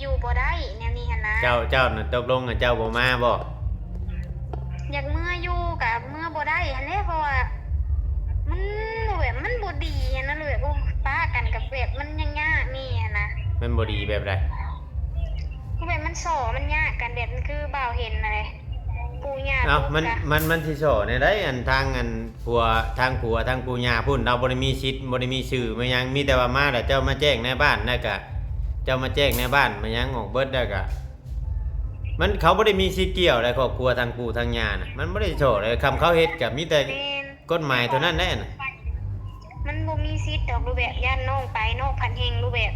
ຢູ່ບໍ່ໄດ້ແນວນີ້ຫັ້ນນະ. ເຈົ້າ ເຈົ້ານັ້ນຕົກລົງ ເຈົ້າບໍ່ມາບໍ່? ຢາກເມືອຢູ່ກະເມືອບໍ່ໄດ້ຫັ້ນແຫຼະ ເພາະວ່າມັນແບບມັນບໍ່ດີຫັ້ນນະ ແບບ ໂອ້ ປະກັນກະແບບມັນຍາກໆແດ່ຫັ້ນນະ. ມັນບໍ່ດີແບບໃດ? ຄືແບບມັນສໍ້ມັນຍາກກັນ ແບບຄືບ່າວເຫັນຫັ້ນແຫຼະ ປູ່ຍ່າ ເອົ້າ ຕົກ ມັນ ກະ ມັນ ມັນຊິສໍ້ແນວໃດ? ອັນທາງ ອັນ ຜົວ ທາງຜົວ ທາງປູ່ຍ່າພຸ້ນ ລາວບໍ່ໄດ້ມີສິດ ບໍ່ໄດ້ມີຊື່ມາຫຍັງ ມີແຕ່ວ່າມາແລ້ວເຈົ້າມາແຈ້ງໃນບ້ານ ແລ້ວກະເຈົ້າມາແຈ້ງໃນບ້ານມາຫຍັງອອກເບິດ ແລ້ວກະ ມັນ ເຂົາບໍ່ໄດ້ມີສິດກ່ຽວໃດ ຄອບຄົວທາງປູ່ທາງຍ່ານະ ມັນບໍ່ໄດ້ສໍ້ໃດ. ຄຳເຂົາເຮັດກະມີແຕ່ ແມ່ນ ກົດໝາຍເທົ່ານັ້ນແຫຼະນະ. ມັນບໍ່ມີສິດດອກ ຫຼືແບບຢ້ານນ້ອງໄປ ນ້ອງພັນແຮ່ງ ຫຼືແບບ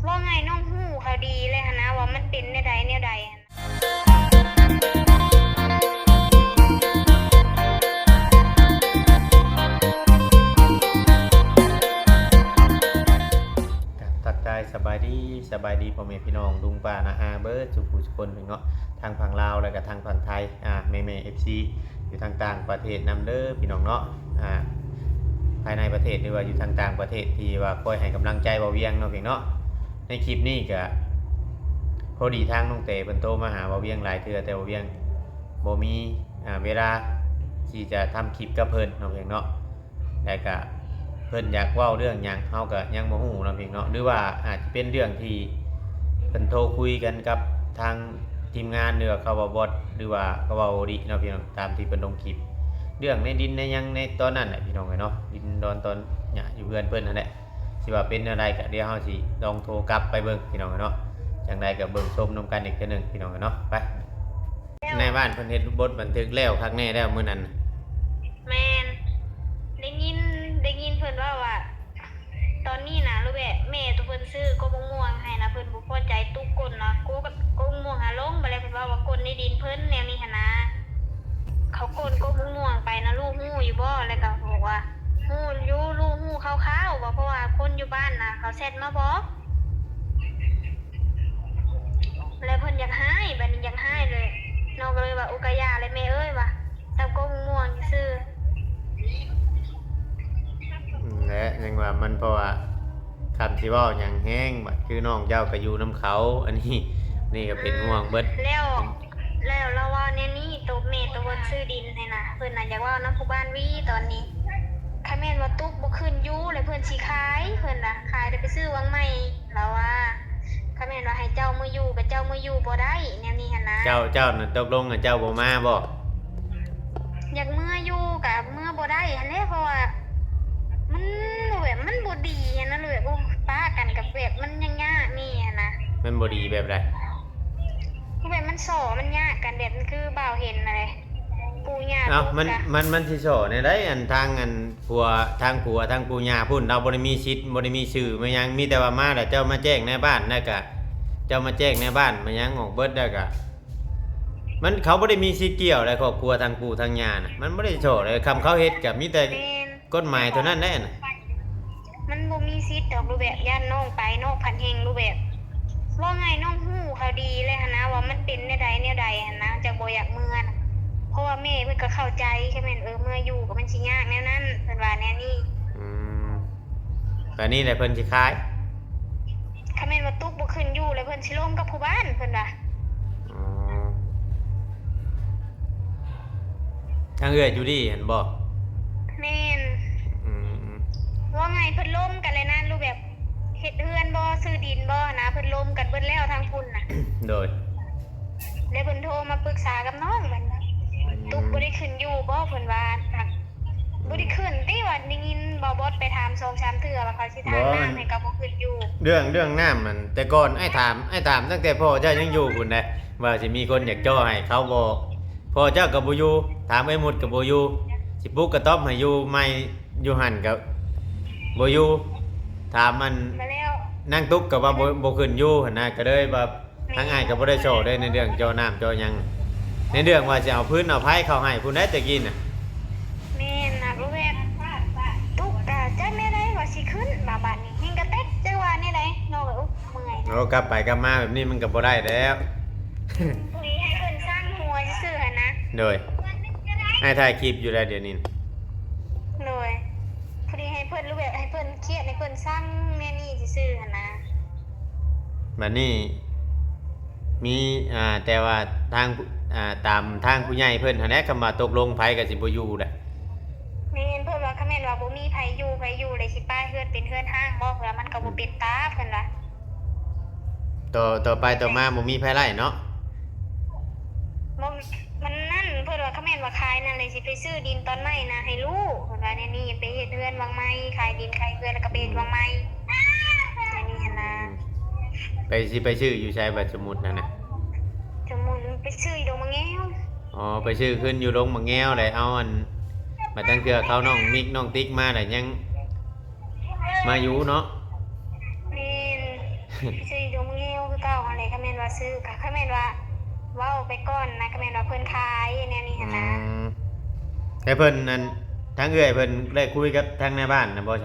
ເວົ້າງ່າຍນ້ອງຮູ້ຂ່າວດີແລ້ວຫັ້ນນະ ວ່າມັນເປັນແນວໃດແນວໃດ. ກະທັກທາຍສະບາຍດີ ສະບາຍດີພໍ່ແມ່ພີ່ນ້ອງ ລຸງປ້ານ້າອາເບິດສູ່ຜູ້ສູ່ຄົນເນາະ ທັງຝັ່ງລາວ ແລະກະທັງຝັ່ງໄທ ອ່າ ແມ່ໆ ເອັຟຊີ ຢູ່ທາງຕ່າງປະເທດນຳເດີພີ່ນ້ອງເນາະ. ອ່າ ພາຍໃນປະເທດ ຫຼືວ່າຢູ່ທາງຕ່າງປະເທດ ທີ່ວ່າຄອຍໃຫ້ກຳລັງໃຈບ່າວວຽງເນາະ ພີ່ນ້ອງເນາະ. ໃນຄລິບນີ້ກະ ພໍດີທາງນ້ອງເຕເພິ່ນໂທມາຫາບ່າວວຽງຫຼາຍເທື່ອ ແຕ່ບ່າວວຽງບໍ່ມີ ອ່າ ເວລາທີ່ຈະທຳຄລິບກັບເພິ່ນເນາະ ພີ່ນ້ອງເນາະ. ແລ້ວກະເພິ່ນຢາກເວົ້າເລື່ອງຫຍັງ ເຮົາກະຍັງບໍ່ຮູ້ເນາະ ພີ່ນ້ອງເນາະ. ຫຼືວ່າອາດຈະເປັນເລື່ອງທີ່ເພິ່ນໂທຄຸຍກັນກັບທາງທີມງານ ຫຼືວ່າເຂົາເວົ້າບອດ ຫຼືວ່າເຂົາເວົ້າດີເນາະ ພີ່ນ້ອງ ຕາມທີ່ເພິ່ນລົງຄລິບ ເລື່ອງໃນດິນໃນຫຍັງໃນຕອນນັ້ນແຫຼະ ພີ່ນ້ອງເອີຍເນາະ. ດິນດອນຕອນຫຍ້າຢູ່ເຮືອນເພິ່ນຫັ້ນແຫຼະ ຊິວ່າເປັນແນວໃດກະດຽວເຮົາຊິລອງໂທກັບໄປເບິ່ງ ພີ່ນ້ອງເອີຍເນາະ. ຈັ່ງໃດກະເບິ່ງຊົມນຳກັນອີກເທື່ອໜຶ່ງ ພີ່ນ້ອງເອີຍເນາະ. ໄປ ແລ້ວ ໃນບ້ານເພິ່ນເຮັດບົດບັນທຶກແລ້ວຄັກແນ່ແລ້ວມື້ນັ້ນ. ແມ່ນ ໄດ້ຍິນ ໄດ້ຍິນເພິ່ນເວົ້າວ່າ ຕອນນີ້ນະ ຫຼືແບບແມ່ໂຕເພິ່ນຊື້ກົກໝາກມ່ວງໃຫ້ນະ ເພິ່ນບໍ່ພໍໃຈຕຸກກົ້ນນະ ກົກ ກົກໝາກມ່ວງຫາລົງ ບາດແລ້ວເພິ່ນເວົ້າວ່າກົ້ນໃນດິນເພິ່ນແນວນີ້ຫັ້ນນະ. ເຂົາກົ້ນກົກໝາກມ່ວງໄປນະ ລູກຮູ້ຢູ່ບໍ່? ແລ້ວກະບອກວ່າ ຮູ້ຢູ່ ລູກຮູ້ຄ່າວໆ ວ່າ ເພາະວ່າຄົນຢູ່ບ້ານນະ ເຂົາແຊັດມາບອກ ແລ້ວເພິ່ນຢາກຮ້າຍ ບາດນີ້ຢາກຮ້າຍເລີຍ ນ້ອງກະເລີຍວ່າ ໂອ ກະຢ່າແຫຼະແມ່ເອີຍ ວ່າ ຈັບກົກໝາກມ່ວງຊື່. ນັ້ນແຫຼະ ຍັງວ່າມັນ ເພາະວ່າຄຳຊິເວົ້າຫຍັງແຮງ ບາດຄືນ້ອງເຈົ້າກະຢູ່ນຳເຂົາ ອັນນີ້ ນີ້ກະເປັນຫ່ວງເບິດ ແລ້ວ ແລ້ວລາວເວົ້າແນວນີ້ ໂຕແມ່ໂຕເພິ່ນຊື້ດິນໃຫ້ນະ ເພິ່ນນະຢາກເວົ້ານຳຜູ້ບ້ານວີຕອນນີ້ ຄັນແມ່ນວ່າຕຸກບໍ່ຂຶ້ນຢູ່ ແລ້ວເພິ່ນຊິຂາຍ ເພິ່ນນະ ຂາຍແລ້ວໄປຊື້ວັງໃໝ່ ລາວວ່າ ຄັນແມ່ນວ່າໃຫ້ເຈົ້າມາຢູ່ ກະເຈົ້າມາຢູ່ບໍ່ໄດ້ ແນວນີ້ຫັ້ນນະ. ເຈົ້າ ເຈົ້ານັ້ນຕົກລົງ ເຈົ້າບໍ່ມາບໍ່? ຢາກເມືອຢູ່ກະເມືອບໍ່ໄດ້ຫັ້ນແຫຼະ ເພາະວ່າມັນແບບມັນບໍ່ດີຫັ້ນນະ ແບບ ໂອ້ ປະກັນກະແບບມັນຍາກໆແດ່ຫັ້ນນະ. ມັນບໍ່ດີແບບໃດ? ຄືແບບມັນສໍ້ມັນຍາກກັນ ແບບຄືບ່າວເຫັນຫັ້ນແຫຼະ ປູ່ຍ່າ ເອົ້າ ຕົກ ມັນ ກະ ມັນ ມັນຊິສໍ້ແນວໃດ? ອັນທາງ ອັນ ຜົວ ທາງຜົວ ທາງປູ່ຍ່າພຸ້ນ ລາວບໍ່ໄດ້ມີສິດ ບໍ່ໄດ້ມີຊື່ມາຫຍັງ ມີແຕ່ວ່າມາແລ້ວເຈົ້າມາແຈ້ງໃນບ້ານ ແລ້ວກະເຈົ້າມາແຈ້ງໃນບ້ານມາຫຍັງອອກເບິດ ແລ້ວກະ ມັນ ເຂົາບໍ່ໄດ້ມີສິດກ່ຽວໃດ ຄອບຄົວທາງປູ່ທາງຍ່ານະ ມັນບໍ່ໄດ້ສໍ້ໃດ. ຄຳເຂົາເຮັດກະມີແຕ່ ແມ່ນ ກົດໝາຍເທົ່ານັ້ນແຫຼະນະ. ມັນບໍ່ມີສິດດອກ ຫຼືແບບຢ້ານນ້ອງໄປ ນ້ອງພັນແຮ່ງ ຫຼືແບບ ເວົ້າງ່າຍນ້ອງຮູ້ຂ່າວດີແລ້ວຫັ້ນນະ ວ່າມັນເປັນແນວໃດແນວໃດຫັ້ນນະ ຈັ່ງບໍ່ຢາກເມືອນະ ເພາະວ່າແມ່ເພິ່ນກະເຂົ້າໃຈ ຄັນແມ່ນ ເອີ ເມືອຢູ່ກະມັນຊິຍາກແນວນັ້ນ ເພິ່ນວ່າແນວນີ້. ອືມ ບາດນີ້ແຫຼະເພິ່ນຊິຂາຍ ຄັນແມ່ນວ່າຕຸກບໍ່ຂຶ້ນຢູ່ ແລ້ວເພິ່ນຊິລົມກັບຜູ້ບ້ານ ເພິ່ນວ່າ. ອໍ ທາງເອື້ອຍຈູດີຫັ້ນບໍ່? ແມ່ນ. ອືມ ເວົ້າງ່າຍເພິ່ນລົມກັນແລ້ວນະ ຫຼືແບບເຮັດເຮືອນບໍ່ ຊື້ດິນບໍ່ນະ ເພິ່ນລົມກັນເບິດແລ້ວທາງພຸ້ນນະ. ໂດຍ ແລ້ວເພິ່ນໂທມາປຶກສາກັບນ້ອງ ເພິ່ນວ່າ ອືມ ຕຸກບໍ່ໄດ້ຂຶ້ນຢູ່ບໍ່ ເພິ່ນວ່າ ບໍ່ໄດ້ຂຶ້ນຕິ ວ່າໄດ້ຍິນບ່າວບອດໄປຖາມສອງສາມເທື່ອ ວ່າເຂົາຊິຖາມ ບໍ່ ນ້ຳໃຫ້ກະບໍ່ຂຶ້ນຢູ່. ເລື່ອງ ເລື່ອງນ້ຳຫັ້ນ ແຕ່ກ່ອນອ້າຍຖາມ ອ້າຍຖາມຕັ້ງແຕ່ພໍ່ເຈົ້າຍັງຢູ່ພຸ້ນໃດ ວ່າຊິມີຄົນຢາກເຈາະໃຫ້ ເຂົາບໍ່ ພໍ່ເຈົ້າກະບໍ່ຢູ່ ຖາມໄອ້ມຸດກະບໍ່ຢູ່ ຊິປຸກກະຕ໊ອບໃຫ້ຢູ່ໃໝ່ ຢູ່ຫັ້ນກະບໍ່ຢູ່ ຖາມອັນ ມາແລ້ວ ນາງຕຸກກະວ່າບໍ່ ບໍ່ຂຶ້ນຢູ່ຫັ້ນນະ ກະເລີຍວ່າ ທາງອ້າຍກະບໍ່ໄດ້ເຈາະເດ້ ໃນເລື່ອງເຈາະນ້ຳເຈາະຫຍັງ ໃນເລື່ອງວ່າຊິເອົາຟືນເອົາໄຟເຂົ້າໃຫ້ພຸ້ນໃດ ແຕ່ກີ້ນະ. ແມ່ນນະ ບໍ່ແມ່ນ ຕຸກກະຈັກແນວໃດວ່າຊິຂຶ້ນ ມາບາດນີ້ແຮ່ງກະແຕັກ ຈັກວ່າແນວໃດເນາະ. ໂອ້ ເມື່ອຍ ໂອ້ ກັບໄປກັບມາແບບນີ້ມັນກະບໍ່ໄດ້ແລ້ວ ພໍດີໃຫ້ເພິ່ນສ້າງຫົວຊື່ໆຫັ້ນນະ. ໂດຍ ອ້າຍຖ່າຍຄລິບຢູ່ໃດດຽວນີ້. ໂດຍ ພໍດີໃຫ້ເພິ່ນ ຫຼືແບບໃຫ້ເພິ່ນຄຽດ ໃຫ້ເພິ່ນສັ່ງແນວນີ້ຊື່ໆຫັ້ນນະ. ບາດນີ້ ມີ ອ່າ ແຕ່ວ່າທາງ ອ່າ ຕາມທາງຜູ້ໃຫຍ່ເພິ່ນຫັ້ນແຫຼະ ຄຳວ່າຕົກລົງໃຜກໍຊິບໍ່ຢູ່ແຫຼະ. ແມ່ນ ເພິ່ນວ່າ ຄະແມ່ນວ່າບໍ່ມີໃຜຢູ່ ໃຜຢູ່ແລ້ວຊິປາຍເຮືອນເປັນເຮືອນຮ້າງບໍ ເພິ່ນວ່າມັນກໍບໍ່ເປັນຕາ ເພິ່ນວ່າ. ຕໍ່ ຕໍ່ໄປຕໍ່ມາບໍ່ມີໃຜໄລ່ເນາະ. ບໍ່ ມັນນັ້ນ ເພິ່ນວ່າ ຄະແມ່ນວ່າຂາຍນັ້ນແລ້ວຊິໄປຊື້ດິນຕອນໃໝ່ນະ ໃຫ້ລູກ ເພິ່ນວ່າແນວນີ້ ໄປເຮັດເຮືອນຫຼັງໃໝ່ ຂາຍດິນຂາຍເຮືອນ ແລ້ວກໍໄປເຮັດຫຼັງໃໝ່ ແນວນີ້ຫັ້ນນະ. ໄປ ຊິໄປຊື້ຢູ່ໃສ ບາດສົມມຸດຫັ້ນນະ? ສົມມຸດໄປຊື້ຢູ່ດົງໝາກແງວ. ອໍ ໄປຊື້ຄືນຢູ່ດົງໝາກແງວ ແລ້ວເອົາອັນ ບາດລາງເທື່ອເຂົານ້ອງມິກນ້ອງຕິກມາ ແລ້ວຍັງມາຢູ່ເນາະ. ແມ່ນ ໄປຊື້ຢູ່ດົງໝາກແງວຄືເກົ່າຫັ້ນແຫຼະ ຄະແມ່ນວ່າຊື້ ຄະແມ່ນວ່າເວົ້າໄປກ່ອນນະ ຄະແມ່ນວ່າເພິ່ນຂາຍແນວນີ້ຫັ້ນນະ. ອືມ ແຕ່ເພິ່ນນັ້ນ ທາງເອື້ອຍເພິ່ນໄດ້ຄຸຍກັບທາງນາຍບ້ານນະບໍ່?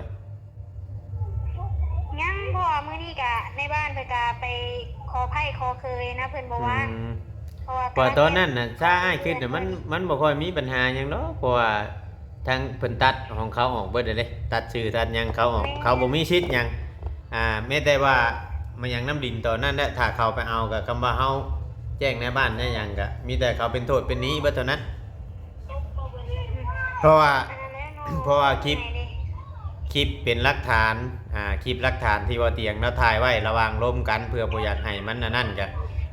ຍັງ ເພາະວ່າມື້ນີ້ກະໃນບ້ານເພິ່ນກະໄປຂໍໃພ້ຂໍເຂີຍນະ ເພິ່ນບໍ່ວ່າງ. ອືມ ເພາະວ່າ ເພາະວ່າຕອນນັ້ນນະ ຖ້າອ້າຍຄິດນະ ມັນ ມັນບໍ່ຄ່ອຍມີບັນຫາຫຍັງດອກ ເພາະວ່າທາງເພິ່ນຕັດຂອງເຂົາອອກເບິດແລ້ວເດ້ ຕັດຊື່ຕັດຫຍັງເຂົາອອກ ແມ່ນ ເຂົາບໍ່ມີສິດຫຍັງ. ອ່າ ແມ້ແຕ່ວ່າມາຫຍັງນຳດິນຕອນນັ້ນແຫຼະ ຖ້າເຂົາໄປເອົາ ກະຄຳວ່າເຮົາແຈ້ງນາຍບ້ານນາຍຫຍັງ ກະມີແຕ່ເຂົາເປັນໂທດເປັນໜີ້ເບິດເທົ່ານັ້ນ. ເພາະວ່າ ເພາະວ່າຄລິບ ຄລິບເປັນຫຼັກຖານ ອ່າ ຄລິບຫຼັກຖານທີ່ບໍ່ຕຽງລາວຖ່າຍໄວ້ລະຫວ່າງລົມກັນ ເພື່ອບໍ່ຢາກໃຫ້ມັນອັນນັ້ນ ກະ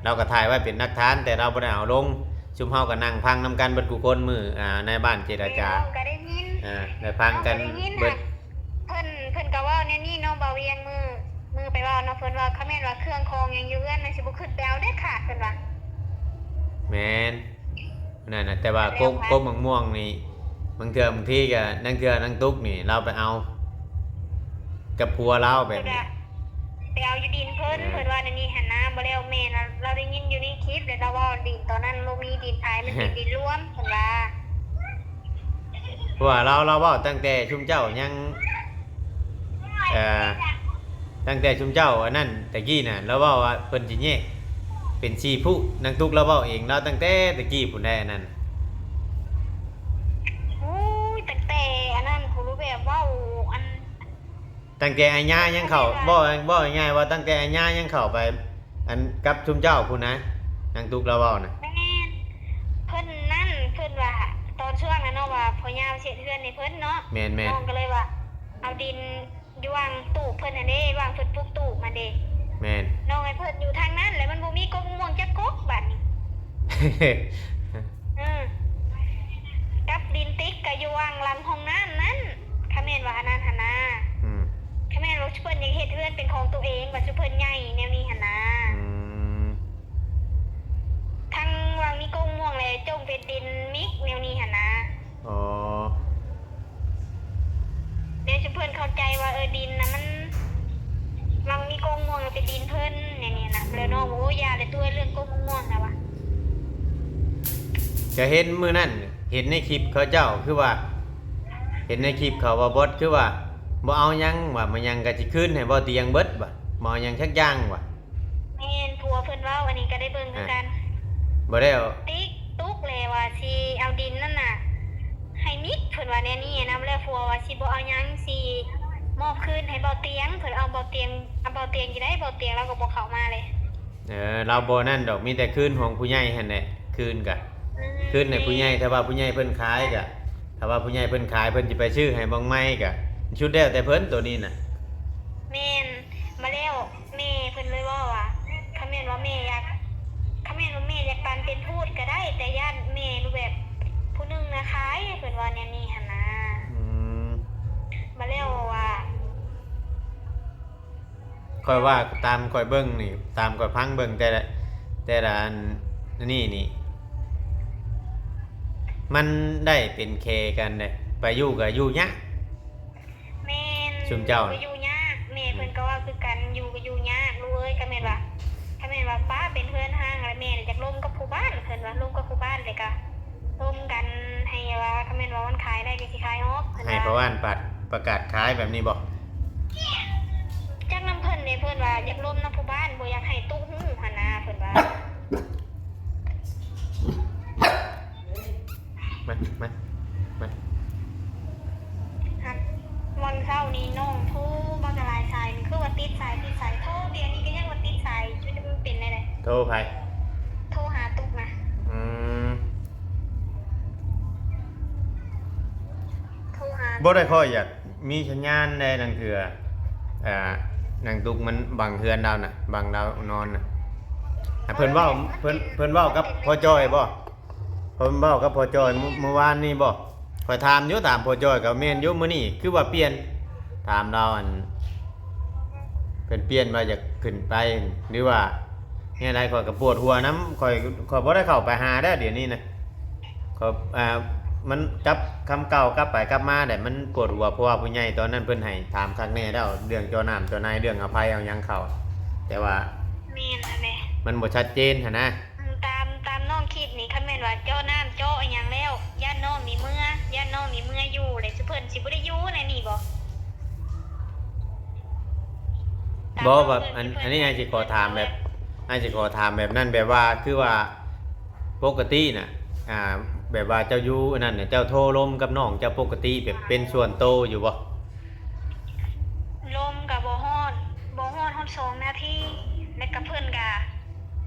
ລາວກໍຖ່າຍໄວ້ເປັນຫຼັກຖານ ແຕ່ລາວບໍ່ໄດ້ເອົາລົງ. ຊຸມເຮົາກໍນັ່ງຟັງນຳກັນເບິດຄູ່ຄົນ ມື້ ອ່າ ນາຍບ້ານເຈລະຈາ ນ້ອງກໍໄດ້ຍິນ ອ່າ ໄດ້ຟັງກັນເບິດ. ເພິ່ນ ເພິ່ນກໍເວົ້າແນວນີ້ເນາະ ບ່າວວຽງ ມື້ ມື້ໄປເວົ້າເນາະ ເພິ່ນວ່າ ຄະແມ່ນວ່າເຄື່ອງຂອງຫຍັງຢູ່ເຮືອນ ມັນຊິບໍ່ຂຶ້ນໄປເອົາເດັດຂາດ ເພິ່ນວ່າ. ແມ່ນ. ນັ້ນນະ ແຕ່ວ່າ ແລ້ວ ກົກ ກົກໝາກມ່ວງນີ້ ບາງເທື່ອ ບາງທີກໍ ລາງເທື່ອນາງຕຸກນີ້ລາວໄປເອົາກັບຜົວລາວແບບນີ້ ໄປເອົາຢູ່ດິນເພິ່ນ ເອີ ເພິ່ນວ່າແນວນີ້ຫັ້ນນະ. ບໍ່ແລ້ວແມ່ນະ ລາວໄດ້ຍິນຢູ່ໃນຄລິບ ແລ້ວລາວເວົ້າດິນຕອນນັ້ນບໍ່ມີດິນໃຜ ມັນເປັນດິນລວມ ເພິ່ນວ່າ. ເພາະວ່າລາວ ລາວເວົ້າຕັ້ງແຕ່ຊຸມເຈົ້າຍັງ ເອີ ຕັ້ງແຕ່ຊຸມເຈົ້າອັນນັ້ນຕະກີ້ນະ ລາວເວົ້າວ່າເພິ່ນຊິແຍກເປັນສີ່ຜູ້. ນາງຕຸກລາວເວົ້າເອງ ລາວຕັ້ງແຕ່ຕະກີ້ພຸ້ນໃດ໋ ອັນນັ້ນ. ໂອ້ຍ ຕັ້ງແຕ່ອັນນັ້ນພຸ້ນ ແບບເວົ້າອັນ ຕັ້ງແຕ່ອາຍາຍັງເຂົ້າ ເວົ້າ ເວົ້າງ່າຍໆວ່າ ຕັ້ງແຕ່ອາຍາຍັງເຂົ້າໄປ ອັນ ກັບຊຸມເຈົ້າພຸ້ນນະ ນາງຕຸກລາວເວົ້ານະ. ແມ່ນ ເພິ່ນນັ້ນ ເພິ່ນວ່າ ຕອນຊ່ວງນັ້ນເນາະ ວ່າພໍ່ຍ່າຊິເຮັດເຮືອນໃຫ້ເພິ່ນເນາະ. ແມ່ນໆ ນ້ອງກໍເລີຍວ່າ ເອົາດິນຢູ່ຫວ່າງຕູບເພິ່ນຫັ້ນເດ້ ຫວ່າງເພິ່ນປູກຕູບຫັ້ນເດ້. ແມ່ນ ນ້ອງໃຫ້ເພິ່ນຢູ່ທາງນັ້ນ ແລ້ວມັນບໍ່ມີກົກມ່ວງຈັກກົກບາດນີ້. ເອີ ກັບດິນຕິກກໍຢູ່ຫວ່າງຫຼັງຫ້ອງນ້ຳນັ້ນ ຄະແມ່ນວ່າອັນນັ້ນຫັ້ນນາ. ອືມ ຄະແມ່ນວ່າຊຸເພິ່ນຢາກເຮັດເຮືອນເປັນຂອງຕົວເອງ ວ່າຊຸເພິ່ນໃຫຍ່ແນວນີ້ຫັ້ນນາ. ອືມ ທັງວ່າມີກົກມ່ວງ ແລະ ຈົ່ງເປັນດິນມິກແນວນີ້ຫັ້ນນາ. ອໍ ແນວຊຸເພິ່ນເຂົ້າໃຈວ່າ ເອີ ດິນນະມັນ ມັນມີກົກມ່ວງ ແລ້ວເປັນດິນເພິ່ນແນວນີ້ນະ. ແລ້ວນ້ອງ ອືມ ໂອ້ ຢ່າແຫຼະ ຕົວະເລື່ອງກົກມ່ວງນະວ່າ. ຈະເຫັນມື້ນັ້ນ ເຫັນໃນຄລິບເຂົາເຈົ້າ ຄືວ່າ ເຫັນໃນຄລິບເຂົາວ່າ ບອດ ຄືວ່າບໍ່ເອົາຫຍັງວ່າ ມາຫຍັງກໍຊິຄືນໃຫ້ບໍ່ຕຽງເບິດວ່າ ບໍ່ເອົາຫຍັງຈັກຢ່າງວ່າ. ແມ່ນ ຜົວເພິ່ນເວົ້າ ອັນນີ້ກໍໄດ້ເບິ່ງຄືກັນ. ບໍ່ແລ້ວ ຕິກຕຸກແຫຼະວ່າຊິເອົາດິນນັ້ນນະໃຫ້ມິກ ເພິ່ນວ່າແນວນີ້ນະ. ແລ້ວຜົວວ່າຊິບໍ່ເອົາຫຍັງ ຊິມອບຄືນໃຫ້ເບົາຕຽງ ເພິ່ນເອົາເບົາຕຽງ ເອົາເບົາຕຽງຢູ່ໃດ ເບົາຕຽງລາວກໍບໍ່ເຂົ້າມາເລີຍ. ເອີ ລາວບໍ່ນັ້ນດອກ ມີແຕ່ຄືນຂອງຜູ້ໃຫຍ່ຫັ້ນແຫຼະ ຄືນກະ ອືມ ຄືນໃຫ້ຜູ້ໃຫຍ່. ແມ່ນ ຖ້າວ່າຜູ້ໃຫຍ່ເພິ່ນຂາຍກະ ຖ້າວ່າຜູ້ໃຫຍ່ເພິ່ນຂາຍ ເພິ່ນຊິໄປຊື້ໃຫ້ໝ່ອງໃໝ່ກະ ສຸດແລ້ວແຕ່ເພິ່ນໂຕນີ້ນະ. ແມ່ນ ມາແລ້ວ ແມ່ເພິ່ນເລີຍເວົ້າວ່າ ຄັນແມ່ນວ່າແມ່ຢາກ ຄັນແມ່ນວ່າແມ່ຢາກປັນເປັນພູດກໍໄດ້ ແຕ່ຢ້ານແມ່ແບບຜູ້ໜຶ່ງນະຂາຍ ເພິ່ນວ່າແນວນີ້ຫັ້ນນາ. ອືມ ມາແລ້ວວ່າ ຂ້ອຍວ່າຕາມຂ້ອຍເບິ່ງນີ້ ຕາມຂ້ອຍຟັງເບິ່ງແຕ່ລະ ແຕ່ລະອັນນີ້ນີ້ ມັນໄດ້ເປັນແຂກັນເດ້ ໄປຢູ່ກໍຢູ່ຍາກ. ແມ່ນ ຊຸມເຈົ້າ ຢູ່ກໍຢູ່ຍາກ ແມ່ເພິ່ນກໍເວົ້າຄືກັນ ຢູ່ກໍຢູ່ຍາກລູກເອີຍ. ຄັນແມ່ນວ່າ ຄັນແມ່ນວ່າປ້າເປັນເຮືອນຮ້າງ ແລ້ວແມ່ຢາກລົມກັບຜູ້ບ້ານ ເພິ່ນວ່າ ລົມກັບຜູ້ບ້ານ ແລ້ວກໍລົມກັນ ໃຫ້ວ່າ ຄັນແມ່ນວ່າມັນຂາຍໄດ້ກໍຊິຂາຍອອກ ເພິ່ນວ່າ. ໃຫ້ພໍ່ບ້ານປະ ປະກາດຂາຍແບບນີ້ບໍ? ຈັກນຳເພິ່ນເດ້ ເພິ່ນວ່າຢາກລົມນຳຜູ້ບ້ານ ບໍ່ຢາກໃຫ້ຕຸກຮູ້ຫັ້ນນາ ເພິ່ນວ່າ. ມາ ມາ ມາ ຫາກວັນເຊົ້ານີ້ນ້ອງໂທມາກໍຫຼາຍສາຍ ຄືວ່າຕິດສາຍ ຕິດສາຍ ໂທດຽວນີ້ກໍຍັງວ່າຕິດສາຍ ມັນເປັນແນວໃດ? ໂທໃຜ? ບໍ່ໄດ້ຄ່ອຍຢາກມີສັນຍານໃດນາງເທື່ອ. ອ່າ ນາງຕຸກມັນບັງເຮືອນລາວນະ ບັງລາວນອນນະ. ອ່າ ເພິ່ນເວົ້າ ເພິ່ນ ເພິ່ນເວົ້າກັບພໍ່ຈ້ອຍບໍ່? ເພິ່ນເວົ້າກັບພໍ່ຈ້ອຍມື້ ມື້ວານນີ້ບໍ່? ຂ້ອຍຖາມຢູ່ ຖາມພໍ່ຈ້ອຍກໍແມ່ນຢູ່. ມື້ນີ້ຄືວ່າປ່ຽນ? ຖາມລາວ ອັນ ເພິ່ນປ່ຽນວ່າຢາກຂຶ້ນໄປ ຫຼືວ່າແນວໃດ? ຂ້ອຍກໍປວດຫົວນຳ ຂ້ອຍ ຂ້ອຍບໍ່ໄດ້ເຂົ້າໄປຫາແລ້ວດຽວນີ້ນະ. ຂ້ອຍ ອ່າ ມັນກັບຄຳເກົ່າ ກັບໄປກັບມາແຫຼະ ມັນປວດຫົວ ເພາະວ່າຜູ້ໃຫຍ່ຕອນນັ້ນເພິ່ນໃຫ້ຖາມຄັກແນ່ແລ້ວ ເລື່ອງເຈົ້ານ້ຳເຈົ້າໃນ ເລື່ອງເອົາໄຟເອົາຫຍັງເຂົ້າ ແຕ່ວ່າ ແມ່ນຫັ້ນແຫຼະ ມັນບໍ່ຊັດເຈນຫັ້ນນະ. ຕາມ ຕາມນ້ອງຄິດນີ້ ຄັນແມ່ນວ່າເຈາະນ້ຳເຈາະອີ່ຫຍັງແລ້ວ ຢ້ານນ້ອງນີ້ເມືອ ຢ້ານນ້ອງນີ້ເມືອຢູ່ ແລ້ວເພິ່ນຊິບໍ່ໄດ້ຢູ່ໃນນີ້ບໍ່? ບໍ່ ແບບ ອັນ ອັນນີ້ອ້າຍຊິຂໍຖາມແບບ ອ້າຍຊິຂໍຖາມແບບນັ້ນ ແບບວ່າ ຄືວ່າປົກກະຕິນະ ອ່າ ແບບວ່າເຈົ້າຢູ່ອັນນັ້ນນະ ເຈົ້າໂທລົມກັບນ້ອງເຈົ້າປົກກະຕິ ແບບເປັນສ່ວນໂຕຢູ່ບໍ່? ລົມກໍບໍ່ຮອດ ບໍ່ຮອດ ຮອດສອງນາທີ ແລ້ວກໍເພິ່ນກໍ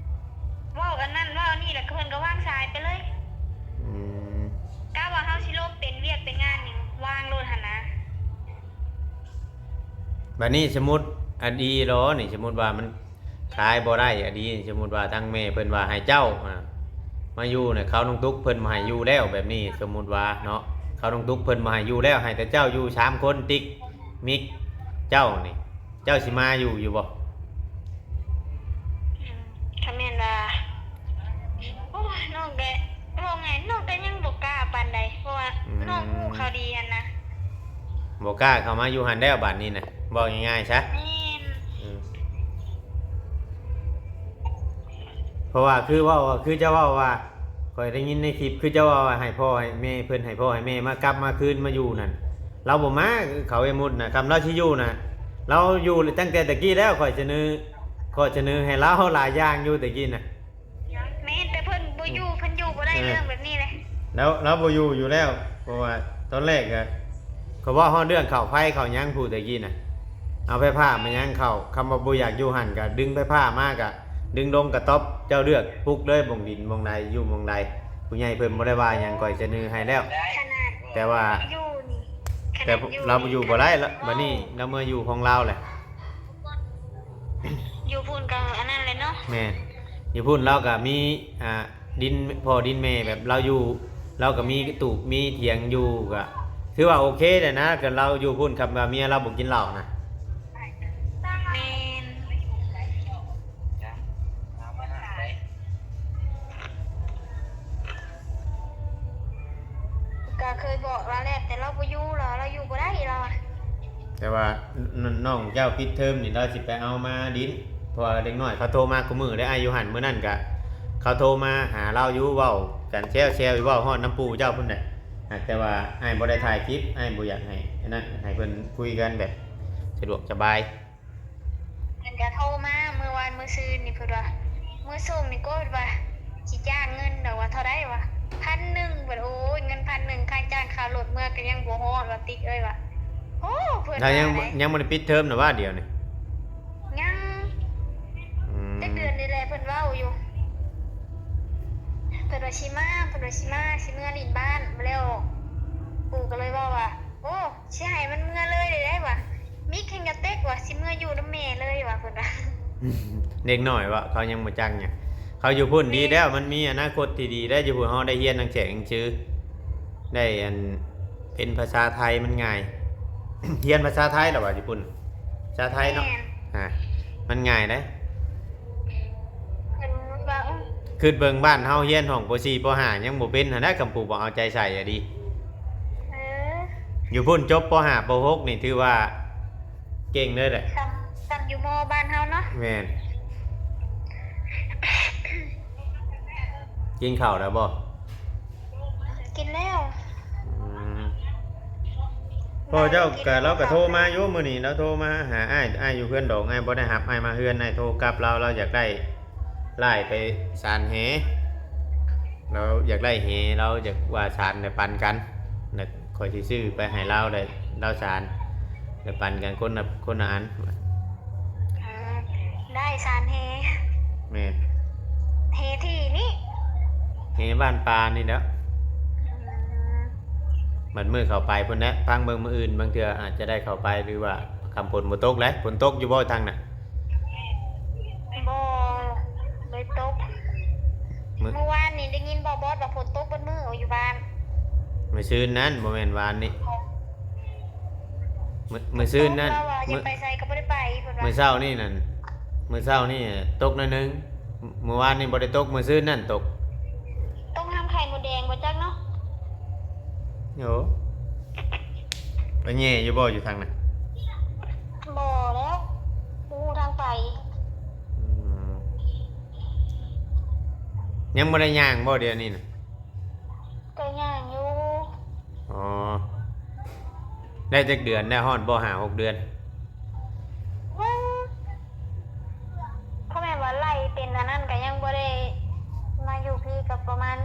ເວົ້າອັນນັ້ນເວົ້າອັນນີ້ ແລ້ວກໍເພິ່ນກໍວາງສາຍໄປເລີຍ. ອືມ ກະວ່າເຮົາຊິລົມເປັນວຽກເປັນງານນີ້ ວາງໂລດຫັ້ນນະ. ບັດນີ້ສົມມຸດ ອັນດີຫຼໍນີ້ ສົມມຸດວ່າມັນຂາຍບໍ່ໄດ້ ອັນດີ ສົມມຸດວ່າທາງແມ່ເພິ່ນວ່າໃຫ້ເຈົ້າ ອ່າ ມາຢູ່ນະ ເຂົານ້ອງຕຸກເພິ່ນບໍ່ໃຫ້ຢູ່ແລ້ວ ແບບນີ້ ສົມມຸດວ່າເນາະ ເຂົານ້ອງຕຸກເພິ່ນບໍ່ໃຫ້ຢູ່ແລ້ວ ໃຫ້ແຕ່ເຈົ້າຢູ່ສາມຄົນ ຕິກ ມິກ ເຈົ້ານີ້ ເຈົ້າຊິມາຢູ່ ຢູ່ບໍ່? ອືມ ຖ້າແມ່ນວ່າ ໂອ້ຍ ນ້ອງກໍ ເວົ້າງ່າຍ ນ້ອງກໍຍັງບໍ່ກ້າປານໃດ ເພາະວ່າ ອືມ ນ້ອງຮູ້ເຂົາດີຫັ້ນນະ ບໍ່ກ້າເຂົ້າມາຢູ່ຫັ້ນແລ້ວບາດນີ້ນະ ເວົ້າງ່າຍໆຊະ. ແມ່ນ ອືມ ເພາະວ່າຄືເວົ້າ ຄືເຈົ້າເວົ້າວ່າ ຂ້ອຍໄດ້ຍິນໃນຄລິບ ຄືເຈົ້າເວົ້າວ່າໃຫ້ພໍ່ໃຫ້ແມ່ ເພິ່ນໃຫ້ພໍ່ໃຫ້ແມ່ມາ ກັບມາຄືນມາຢູ່ນັ້ນ ລາວບໍ່ມາ ເຂົາໄອ້ມຸດນະ ຄຳລາວຊິຢູ່ນະ ລາວຢູ່ຕັ້ງແຕ່ຕະກີ້ແລ້ວ ຂ້ອຍສະເໜີ ຂ້ອຍສະເໜີໃຫ້ລາວຫຼາຍຢ່າງຢູ່ຕະກີ້ນະ. ແມ່ນ ແຕ່ເພິ່ນບໍ່ຢູ່ ເພິ່ນຢູ່ບໍ່ໄດ້ ເອີ ເລື່ອງແບບນີ້ເລີຍ ລາວ ລາວບໍ່ຢູ່ຢູ່ແລ້ວ ເພາະວ່າຕອນແລກກະ ເຂົາເວົ້າຮອດເລື່ອງເຂົ້າໄຟເຂົ້າຫຍັງ ຜູ້ຕະກີ້ນະ ເອົາໄຟຟ້າມາຫຍັງເຂົ້າ ຄຳວ່າບໍ່ຢາກຢູ່ຫັ້ນກະດຶງໄຟຟ້າມາ ກະດຶງລົງກະຕ໊ອບ ເຈົ້າເລືອກປຸກເລີຍ ບ່ອນດິນບ່ອນໃດ ຢູ່ບ່ອນໃດ ຜູ້ໃຫຍ່ເພິ່ນບໍ່ໄດ້ວ່າຫຍັງ ຂ້ອຍສະເໜີໃຫ້ແລ້ວ ຂະໜາດ ແຕ່ວ່າ ຢູ່ນີ້ ຂະໜາດ ແຕ່ ຢູ່ ລາວບໍ່ຢູ່ບໍ່ໄດ້ລະ ບັດນີ້ລາວເມືອຢູ່ຂອງລາວແຫຼະ ຢູ່ພຸ້ນກໍອັນນັ້ນແຫຼະເນາະ ແມ່ນ ຢູ່ພຸ້ນລາວກໍມີ ອ່າ ດິນພໍ່ດິນແມ່ ແບບລາວຢູ່ ລາວກໍມີຕູບມີຖຽງຢູ່ ກໍຖືວ່າໂອເຄແຫຼະນະ ຄັນລາວຢູ່ພຸ້ນ ຄັນວ່າເມຍລາວບໍ່ກິນເຫຼົ້ານະ ແມ່ນ ກໍເຄີຍບອກລາວແລ້ວ ແຕ່ລາວບໍ່ຢູ່ ລາວ ລາວຢູ່ບໍ່ໄດ້ລາວວ່າ ແຕ່ວ່າ ນ- ນ້ອງເຈົ້າປິດເທີມນີ້ ລາວຊິໄປເອົາມາດິນ ເພາະວ່າເດັກນ້ອຍເຂົາໂທມາຄູ່ມື້ເດ້ ອ້າຍຢູ່ຫັ້ນ ມື້ນັ້ນກະເຂົາໂທມາຫາລາວຢູ່ ເວົ້າກັນແຊວໆ ເວົ້າຮອດນຳປູ່ເຈົ້າພຸ້ນແຫຼະ ຫາກແຕ່ວ່າອ້າຍບໍ່ໄດ້ຖ່າຍຄລິບ ອ້າຍບໍ່ຢາກໃຫ້ອັນນັ້ນ ໃຫ້ເພິ່ນຄຸຍກັນແບບສະດວກສະບາຍ ເພິ່ນກະໂທມາມື້ວານມື້ຊືນນີ້ ເພິ່ນວ່າ ມື້ສົ່ງນີ້ກໍວ່າ ຊິຈ້າງເງິນດອກວ່າເທົ່າໃດວະ ພັນໜຶ່ງ ເພິ່ນ ໂອ້ຍ ເງິນພັນໜຶ່ງ ຄ່າຈ້າງຄ່າລົດເມືອກໍຍັງບໍ່ຮອດວ່າ ຕິກເອີຍວ່າ ໂອ້ ເພິ່ນ ລາວຍັງ ວ່າໄດ ຍັງບໍ່ໄດ້ປິດເທີມນະວ່າດຽວນີ້ ຍັງ ອືມ ຈັກເດືອນນີ້ແຫຼະ ເພິ່ນເວົ້າຢູ່ ເພິ່ນວ່າຊິມາ ເພິ່ນວ່າຊິມາ ຊິເມືອຫຼິ້ນບ້ານ ແລ້ວປູ່ກໍເລີຍເວົ້າວ່າ ໂອ້ ຊິໃຫ້ມັນເມືອເລີຍໄດ້ໄດວ່າ ມິກແຮ່ງກະເຕັກວ່າ ຊິເມືອຢູ່ນຳແມ່ເລີຍວ່າ ເພິ່ນວ່າ ເດັກນ້ອຍເວາະ ເຂົາຍັງບໍ່ຈັກຫຍັງ ເຂົາຢູ່ພຸ້ນດີແລ້ວ ແມ່ນ ມັນມີອະນາຄົດທີ່ດີໄດ໋ ຢູ່ພຸ້ນເຮົາໄດ້ຮຽນໜັງແຈງໜັງສື ໄດ້ອັນ ເປັນພາສາໄທມັນງ່າຍ ຮຽນພາສາໄທລະວ່າຢູ່ພຸ້ນ ພາສາໄທເນາະ ແມ່ນ ອ່າ ມັນງ່າຍໄດ໋ ເພິ່ນວ່າ ເອີ ຄິດເບິ່ງບ້ານເຮົາຮຽນຫ້ອງ ປໍສີ່ ປໍຫ້າ ຍັງບໍ່ເປັນຫັ້ນນະ ຄຳປູ່ບໍ່ເອົາໃຈໃສ່ອະດີ ເອີ ຢູ່ພຸ້ນຈົບ ປໍຫ້າ ປໍຫົກ ນີ້ຖືວ່າເກັ່ງເລີຍແຫຼະ ສ່ຳ ສ່ຳຢູ່ມໍ ບ້ານເຮົາເນາະ ແມ່ນ ກິນເຂົ້າແລ້ວບໍ່? ກິນແລ້ວ ອືມ ພໍ່ເຈົ້າກະ ລາວກະໂທມາຢູ່ມື້ນີ້ ລາວໂທມາຫາອ້າຍ ອ້າຍຢູ່ເຮືອນດອກ ອ້າຍບໍ່ໄດ້ຮັບ ອ້າຍມາເຮືອນ ອ້າຍໂທກັບລາວ ລາວຢາກໄດ້ຫຼາຍໄປສານແຫ ລາວຢາກໄດ້ແຫ ລາວຢາກວ່າສານໄດ້ປັນກັນ ແລ້ວຂ້ອຍຊິຊື້ໄປໃຫ້ລາວໄດ້ ລາວສານໄດ້ປັນກັນຄົນລະ ຄົນລະອັນ ອືມ ໄດ້ສານແຫ ແມ່ນ ແຫທີ່ນີ້ ແຫບ້ານປ່ານີ້ແຫຼະ ອືມ ບັດມື້ເຂົ້າໄປພຸ້ນແຫຼະ ຟັງເບິ່ງມື້ອື່ນ ບາງເທື່ອອາດຈະໄດ້ເຂົ້າໄປ ຫຼືວ່າຄຳຝົນບໍ່ຕົກແຫຼະ. ຝົນຕົກຢູ່ບໍ່ທາງນັ້ນ? ບໍ່ ບໍ່ໄດ້ຕົກ. ມື້ ມື້ວານນີ້ໄດ້ຍິນບໍ່ບອດວ່າຝົນຕົກເບິດມື້ຢູ່ບ້ານ. ມື້ຊືນນັ້ນ ບໍ່ແມ່ນວານນີ້. ມື້ ມື້ຊືນນັ້ນ ເຂົາວ່າຢາກໄປໃສກໍບໍ່ໄດ້ໄປເພິ່ນວ່າ. ມື້ເຊົ້ານີ້ນັ້ນ ມື້ເຊົ້ານີ້ຕົກໜ້ອຍໜຶ່ງ, ມື້ວານນີ້ບໍ່ໄດ້ຕົກ, ມື້ຊືນນັ້ນຕົກ. ຕົກນຳໄຂ່ມົດແດງບໍ່ຈັກເນາະ. ໂອ້ ໄປແຍ່ຢູ່ບໍ່ຢູ່ທາງນັ້ນ? ບໍ່ແລ້ວ ບໍ່ຮູ້ທາງໄປ. ອືມ ຍັງບໍ່ໄດ້ຍ່າງບໍ່ດຽວນີ້ນະ? ກໍຍ່າງຢູ່. ອໍ ໄດ້ຈັກເດືອນແລ້ວ? ຮອດບໍ່ ຫ້າຫົກເດືອນ? ຍັງ ຖ້າແມ່ນວ່າໄລ່ເປັນອັນນັ້ນກໍຍັງບໍ່ໄດ້ມາຢູ່ພີ້ ກໍປະມານ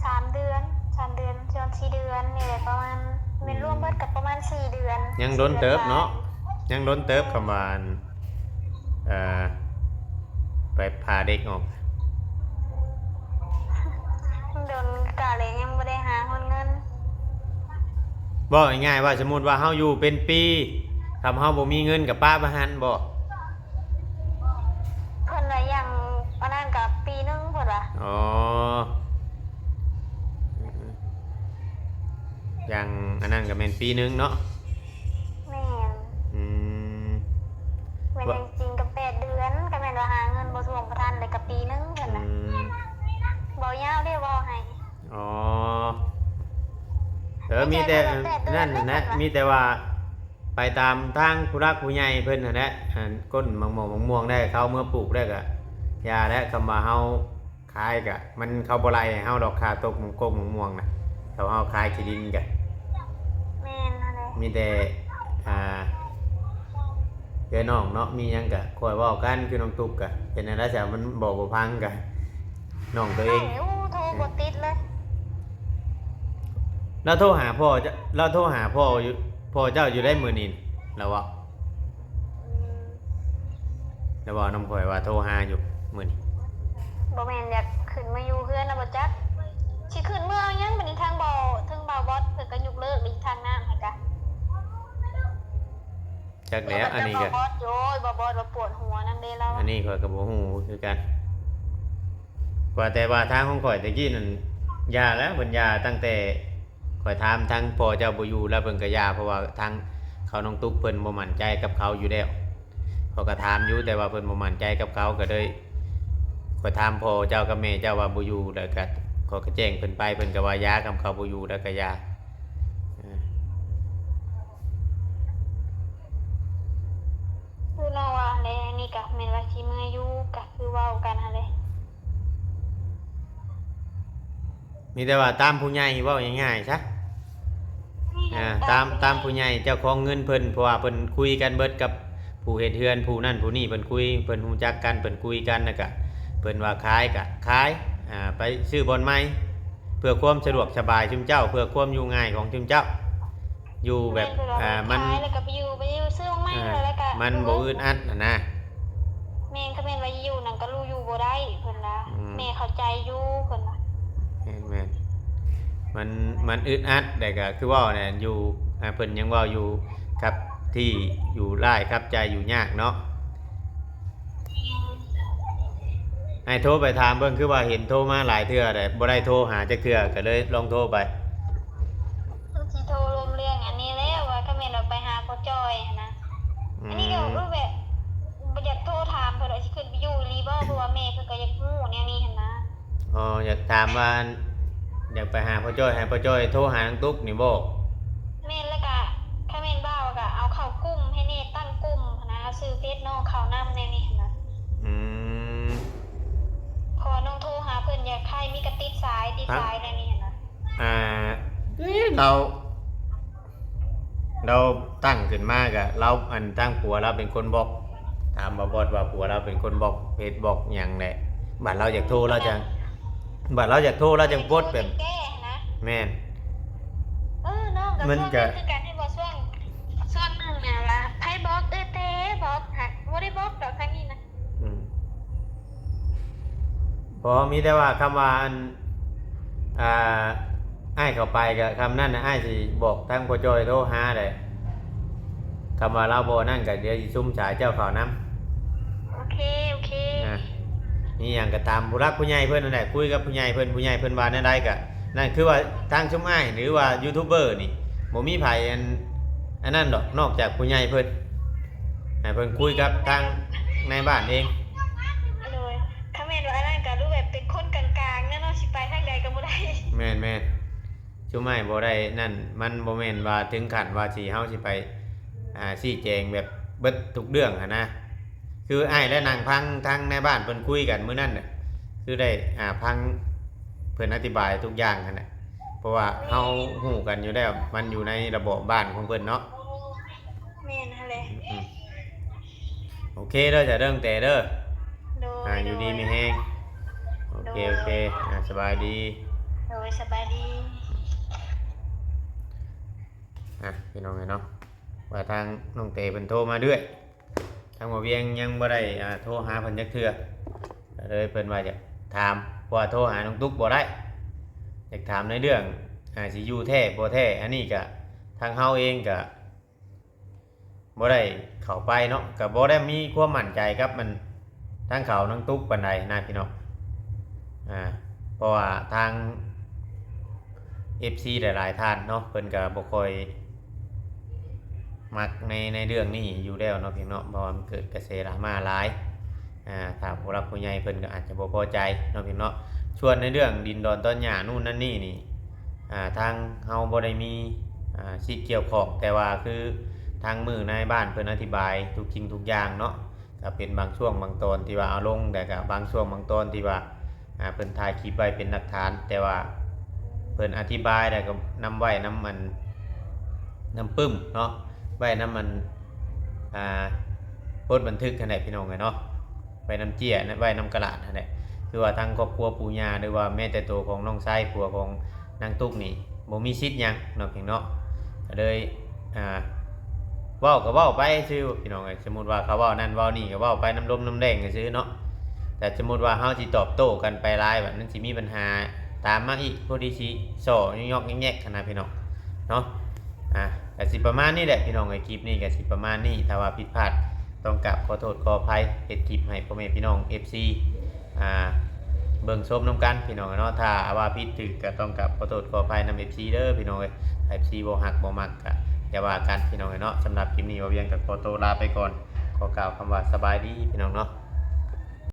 ສາມເດືອນ ສາມເດືອນ ສ່ວນສີ່ເດືອນນີ້ແຫຼະ ປະມານ ແມ່ນລວມເບິດກໍປະມານສີ່ເດືອນ. ຍັງດົນເຕີບເນາະ ສີ່ເດືອນປາຍ ຍັງດົນເຕີບ ຄຳວ່າ ເອີ ໄປຜ່າເດັກອອກ. ໂດນກະເລີຍຍັງບໍ່ໄດ້ຫາຮອດເງິນ. ເວົ້າງ່າຍໆວ່າ ສົມມຸດວ່າເຮົາຢູ່ເປັນປີ ຄຳເຮົາບໍ່ມີເງິນກະປະໄວ້ຫັ້ນບໍ່? ເພິ່ນວ່າຢ່າງອັນນັ້ນກະປີໜຶ່ງເພິ່ນວ່າ. ອໍ ຢ່າງອັນນັ້ນກະແມ່ນປີໜຶ່ງເນາະ. ແມ່ນ. ອືມ ແມ່ນ ວ່າ ຈິງໆກໍແປດເດືອນ ກໍແມ່ນວ່າຫາເງິນບໍ່ຖ້ວງບໍ່ທັນ ແລ້ວກໍປີໜຶ່ງເພິ່ນນະ. ອືມ ເວົ້າຍາວເດ້ ເວົ້າໃຫ້. ອໍ ເອີ ມີແຕ່ ມີແຕ່ແບບແປດເດືອນ ນັ້ນນະ ເພິ່ນວ່າ ມີແຕ່ວ່າໄປຕາມທາງຜູ້ຫຼັກຜູ້ໃຫຍ່ເພິ່ນຫັ້ນແຫຼະ. ອັນ ກົ້ນໝາກມ່ວງ ໝາກມ່ວງໄດ້ ເຂົາເອົາເມືອປູກໄດ້ກະຢ່າແຫຼະ. ຄຳວ່າເຮົາ ຂາຍກະ ມັນ ເຂົາບໍ່ໄລ່ໃຫ້ເຮົາດອກ ຄ່າຕົກໝາກກົກໝາກມ່ວງນະ ຖ້າເຮົາຂາຍຂີ້ດິນກະ. ແມ່ນຫັ້ນແຫຼະ. ມີແຕ່ ອ່າ ເອື້ອຍນ້ອງເນາະ ມີຫຍັງກະຄ່ອຍເວົ້າກັນ ຄືນ້ອງຕຸກກະເຮັດແນວໃດຊະ ມັນບໍ່ ບໍ່ຟັງກະນ້ອງໂຕເອງ. ໂອ້ ໂທບໍ່ຕິດເລີຍ. ລາວໂທຫາພໍ່ເຈົ້າ ລາວໂທຫາພໍ່ຢູ່ ພໍ່ເຈົ້າຢູ່ໃດມື້ນີ້ ລາວເວົ້າ. ແລ້ວເວົ້ານຳຂ້ອຍວ່າໂທຫາຢູ່ມື້ນີ້. ບໍ່ແມ່ນຢາກຂຶ້ນມາຢູ່ເຮືອນນະບໍ່ຈັກ ຊິຂຶ້ນເມືອເອົາຫຍັງບັດນີ້ ທາງເບົາ ທາງເບົາບອດເພິ່ນກໍຍົກເລີກອີກ ທາງນ້ຳຫັ້ນກະ. ຈັກແລ້ວ ອັນນີ້ກະ ໂອ້ຍ ເບົາບອດ ໂອ້ຍ ເບົາບອດວ່າປວດຫົວນຳເດ້ລາວ. ອັນນີ້ຂ້ອຍກໍບໍ່ຮູ້ຄືກັນ ວ່າແຕ່ວ່າທາງຂອງຂ້ອຍແຕ່ກີ້ນັ້ນຢ່າແລ້ວ ເພິ່ນຢ່າຕັ້ງແຕ່ ຂ້ອຍຖາມທາງພໍ່ເຈົ້າບໍ່ຢູ່ແລ້ວ ເພິ່ນກໍຢ່າ ເພາະວ່າທາງເຂົານ້ອງຕຸກເພິ່ນບໍ່ໝັ້ນໃຈກັບເຂົາຢູ່ແລ້ວ. ຂ້ອຍກໍຖາມຢູ່ ແຕ່ວ່າເພິ່ນບໍ່ໝັ້ນໃຈກັບເຂົາ ກໍເລີຍ ຂ້ອຍຖາມພໍ່ເຈົ້າກັບແມ່ເຈົ້າວ່າບໍ່ຢູ່ ແລ້ວກໍ ຂ້ອຍກໍແຈ້ງເພິ່ນໄປ ເພິ່ນກໍວ່າຢ່າ ຄຳເຂົາບໍ່ຢູ່ແລ້ວກໍຢ່າ. ຄືນ້ອງວ່າຫັ້ນແຫຼະ ອັນນີ້ກະແມ່ນວ່າຊິເມືອຢູ່ ກະຄືເວົ້າກັນຫັ້ນແຫຼະ. ມີແຕ່ວ່າຕາມຜູ້ໃຫຍ່ ເວົ້າງ່າຍໆຊະ ແມ່ນ ອ່າ ຕາມ ຕາມຜູ້ໃຫຍ່ ຕາມ ຕາມຜູ້ໃຫຍ່ເຈົ້າຂອງເງິນເພິ່ນ ເພາະວ່າເພິ່ນຄຸຍກັນເບິດກັບຜູ້ເຮັດເຮືອນ ຜູ້ນັ້ນຜູ້ນີ້ ເພິ່ນຄຸຍ ເພິ່ນຮູ້ຈັກກັນ ເພິ່ນຄຸຍກັນ ແລ້ວກະເພິ່ນວ່າຂາຍກະຂາຍ ອ່າ ໄປຊື້ບ່ອນໃໝ່ ເພື່ອຄວາມສະດວກສະບາຍຊຸມເຈົ້າ ເພື່ອຄວາມຢູ່ງ່າຍຂອງຊຸມເຈົ້າ. ຢູ່ແບບ ແມ່ນ ເພິ່ນວ່າ ອ່າ ມັນ ຂາຍແລ້ວກໍໄປຢູ່ ໄປຢູ່ຊື້ຂອງໃໝ່ ອ່າ ແລ້ວກໍ ມັນບໍ່ອຶດອັດຫັ້ນນະ. ແມ່ນ ຄັນແມ່ນວ່າຢູ່ນັ້ນກໍຢູ່ ຢູ່ບໍ່ໄດ້ເພິ່ນວ່າ. ອືມ ແມ່ເຂົ້າໃຈຢູ່ເພິ່ນວ່າ. ແມ່ນໆ ມັນ ມັນອຶດອັດ ແລ້ວກໍຄືເວົ້າແຫຼະ ຢູ່ ອ່າ ເພິ່ນຍັງເວົ້າຢູ່ ຄັບທີ່ ຢູ່ຫຼາຍ ຄັບໃຈຢູ່ຍາກເນາະ. ໃຫ້ໂທໄປຖາມເບິ່ງ ຄືວ່າເຫັນໂທມາຫຼາຍເທື່ອແລ້ວ ບໍ່ໄດ້ໂທຫາຈັກເທື່ອ ກໍເລີຍລອງໂທໄປ. ຊິໂທລົມເລື່ອງອັນນີ້ແຫຼະ ວ່າຄັນແມ່ນວ່າໄປຫາພໍ່ຈ້ອຍຫັ້ນນະ. ອືມ ອັນນີ້ກໍ ເອີ ແບບບໍ່ຢາກໂທຖາມເພິ່ນວ່າຊິຂຶ້ນໄປຢູ່ອີ່ຫຼີບໍ່ ເພາະວ່າແມ່ເພິ່ນກໍຢາກຮູ້ແນວນີ້ຫັ້ນນະ. ອໍ ຢາກຖາມວ່າ ຢາກໄປຫາພໍ່ຈ້ອຍ ໃຫ້ພໍ່ຈ້ອຍໂທຫານາງຕຸກນີ້ບໍ? ແມ່ນ ແລ້ວກະ ຄັນແມ່ນວ່າ ກະເອົາເຂົ້າກຸ່ມໃຫ້ແດ່ ຕັ້ງກຸ່ມຫັ້ນນະ ເອົາຊື່ເຟສນ້ອງເຂົ້ານຳແນວນີ້ຫັ້ນນະ. ອືມ ເພາະວ່ານ້ອງໂທຫາເພິ່ນ ຢາກໃຫ້ມີກະຕິດສາຍ ຕິດສາຍແນວນີ້ຫັ້ນນະ. ອ່າ ເອີ ລາວ ລາວຕັ້ງຂຶ້ນມາກະ ລາວ ອັນ ທາງຜົວລາວເປັນຄົນບລັອກ. ຖາມບ່າວບອດວ່າຜົວລາວເປັນຄົນບລັອກເຟສບລັອກຫຍັງແຫຼະ. ບາດລາວຢາກໂທລາວຈັ່ງ ບາດລາວຢາກໂທລາວຈັ່ງປົດແບບ ແກ້ນະ. ແມ່ນ ເອີ ນ້ອງກໍ ມັນກໍ ຊ່ວງໜຶ່ງຄືກັນ ເຫັນບໍ່ ຊ່ວງ ຊ່ວງໜຶ່ງນະວ່າ ໃຜບລັອກ ເອີ ແຕ່ບລັອກ ຫາກບໍ່ໄດ້ບລັອກດອກທາງນີ້ນະ. ອືມ ບໍ່ ມີແຕ່ວ່າຄຳວ່າ ອັນ ອ່າ ອ້າຍເຂົ້າໄປກໍ ຄຳນັ້ນນະ ອ້າຍຊິບອກທາງພໍ່ຈ້ອຍໂທຫາແຫຼະ. ຄຳວ່າລາວບໍ່ນັ້ນກໍດຽວຊິຊຸມສາຍເຈົ້າເຂົ້ານຳ. ໂອເຄ ໂອເຄ. ອາ ມີຫຍັງກໍຕາມຜູ້ຫຼັກຜູ້ໃຫຍ່ເພິ່ນນັ້ນແຫຼະ, ຄຸຍກັບຜູ້ໃຫຍ່ເພິ່ນ, ຜູ້ໃຫຍ່ເພິ່ນວ່າແນວໃດກໍ ນັ້ນຄືວ່າທາງຊຸມອ້າຍ ຫຼືວ່າຢູທູບເບີນີ້ ບໍ່ມີໃຜອັນ ອັນນັ້ນດອກ ນອກຈາກຜູ້ໃຫຍ່ເພິ່ນ ໃຫ້ເພິ່ນຄຸຍກັບທາງນາຍບ້ານເອງ. ໂດຍ. ຄັນແມ່ນວ່າອັນນັ້ນກໍຮູ້ແບບເປັນຄົນກາງໆແນ່ເນາະ, ຊິໄປທາງໃດກໍບໍ່ໄດ້. ແມ່ນໆ. ຊຸມອ້າຍບໍ່ໄດ້ນັ້ນ ມັນບໍ່ແມ່ນວ່າເຖິງຂັ້ນວ່າຊິ ເຮົາຊິໄປ ອາ ຊີ້ແຈງແບບເບິດທຸກເລື່ອງຫັ້ນນະ. ຄືອ້າຍແລະນັ່ງຟັງທາງນາຍບ້ານເພິ່ນຄຸຍກັນມື້ນັ້ນນະ ຄືໄດ້ ອາ ຟັງເພິ່ນອະທິບາຍທຸກຢ່າງຫັ້ນນະ, ເພາະວ່າເຮົາຮູ້ກັນຢູ່ແລ້ວ ມັນຢູ່ໃນລະບອບບ້ານຂອງເພິ່ນເນາະ. ແມ່ນຫັ້ນແຫຼະ. ອືມ ໂອເຄເດີ ຈະເດີງແຕ່ເດີ. ໂດຍ ອາ ຢູ່ດີມີແຮງ. ໂດຍ ໂອເຄ ໂອເຄ ອາ ສະບາຍດີ. ໂດຍ ສະບາຍດີ. ອາ ພີ່ນ້ອງເອີຍເນາະ ວ່າທາງນ້ອງເຕເພິ່ນໂທມາເລື້ອຍ, ທາງໝໍວຽງຍັງບໍ່ໄດ້ ອາ ໂທຫາເພິ່ນຈັກເທື່ອ, ກໍເລີຍເພິ່ນວ່າຢາກຖາມ ເພາະວ່າໂທຫານ້ອງຕຸກບໍ່ໄດ້, ຢາກຖາມໃນເລື່ອງ ອາ ຊິຢູ່ແທ້ບໍ່ແທ້. ອັນນີ້ກະທາງເຮົາເອງກະ ບໍ່ໄດ້ເຂົ້າໄປເນາະ, ກໍບໍ່ໄດ້ມີຄວາມໝັ້ນໃຈກັບມັນ ທາງເຂົານາງຕຸກປານໃດນະພີ່ນ້ອງ. ອາ ເພາະວ່າທາງເອັຟຊີຫຼາຍໆທ່ານເນາະ ເພິ່ນກໍບໍ່ຄ່ອຍມັກໃນ ໃນເລື່ອງນີ້ຢູ່ແລ້ວເນາະພີ່ນ້ອງເນາະ, ເພາະວ່າມັນເກີດກະແສດຣາມາຫຼາຍ. ອາ ຖ້າຜູ້ຫຼັກຜູ້ໃຫຍ່ເພິ່ນກໍອາດຈະບໍ່ພໍໃຈເນາະພີ່ນ້ອງເນາະ. ສ່ວນໃນເລື່ອງດິນດອນຕອນຫຍ້ານູ້ນນັ້ນນີ້ນີ້ ອາ ທາງເຮົາບໍ່ໄດ້ມີ ອາ ສິດກ່ຽວຂ້ອງ, ແຕ່ວ່າຄືທາງມື້ນາຍບ້ານເພິ່ນອະທິບາຍທຸກສິ່ງທຸກຢ່າງເນາະ, ກໍເປັນບາງຊ່ວງບາງຕອນທີ່ວ່າເອົາລົງ, ແລ້ວກໍບາງຊ່ວງບາງຕອນທີ່ວ່າ ອາ ເພິ່ນຖ່າຍຄລິບໄວ້ເປັນຫຼັກຖານ, ແຕ່ວ່າເພິ່ນອະທິບາຍແລ້ວກໍນຳໄວ້ນຳອັນ ນຳປຶ້ມເນາະ, ໄວ້ນຳອັນ ອາ ບົດບັນທຶກຫັ້ນແຫຼະພີ່ນ້ອງເອີຍເນາະ. ໄວ້ນຳເຈ້ຍ ໄວ້ນຳກະຫຼາດຫັ້ນແຫຼະ. ຄືວ່າທາງຄອບຄົວປູ່ຍ່າ ຫຼືວ່າແມ້ແຕ່ໂຕຂອງນ້ອງຊາຍຜົວຂອງນາງຕຸກນີ້ ບໍ່ມີສິດຫຍັງເນາະພີ່ນ້ອງເນາະ. ກໍເລີຍ ອາ ເວົ້າກໍເວົ້າໄປຊື່ພີ່ນ້ອງເອີຍ, ສົມມຸດວ່າເຂົາເວົ້ານັ້ນເວົ້ານີ້ ກໍເວົ້າໄປນຳລົມນຳແດງຊື່ເນາະ. ແຕ່ສົມມຸດວ່າເຮົາຊິຕອບໂຕ້ກັນໄປຫຼາຍ ບັດມັນຊິມີບັນຫາຕາມມາອີກ, ພໍດີຊິສໍ້ຍອກແຍກໆຫັ້ນນະພີ່ນ້ອງເນາະ. ອາ ກໍຊິປະມານນີ້ແຫຼະພີ່ນ້ອງເອີຍ, ຄລິບນີ້ກໍຊິປະມານນີ້. ຖ້າວ່າຜິດພາດ ຕ້ອງກາບຂໍໂທດຂໍອະໄພ, ເຮັດຄລິບໃຫ້ພໍ່ແມ່ພີ່ນ້ອງເອັຟຊີ ອ່າ ເບິ່ງຊົມນຳກັນພີ່ນ້ອງເອີຍເນາະ. ຖ້າວ່າຜິດຖືກກໍຕ້ອງກາບຂໍໂທດຂໍອະໄພນຳເອັຟຊີເດີພີ່ນ້ອງເອີຍ. ເອັຟຊີບໍ່ຮັກບໍ່ມັກກໍຢ່າວ່າກັນພີ່ນ້ອງເອີຍເນາະ. ສຳລັບຄລິບນີ້ ບ່າວວຽງກໍຂໍໂຕລາໄປກ່ອນ, ຂໍກ່າວຄຳວ່າສະບາຍດີພີ່ນ້ອງເນາະ.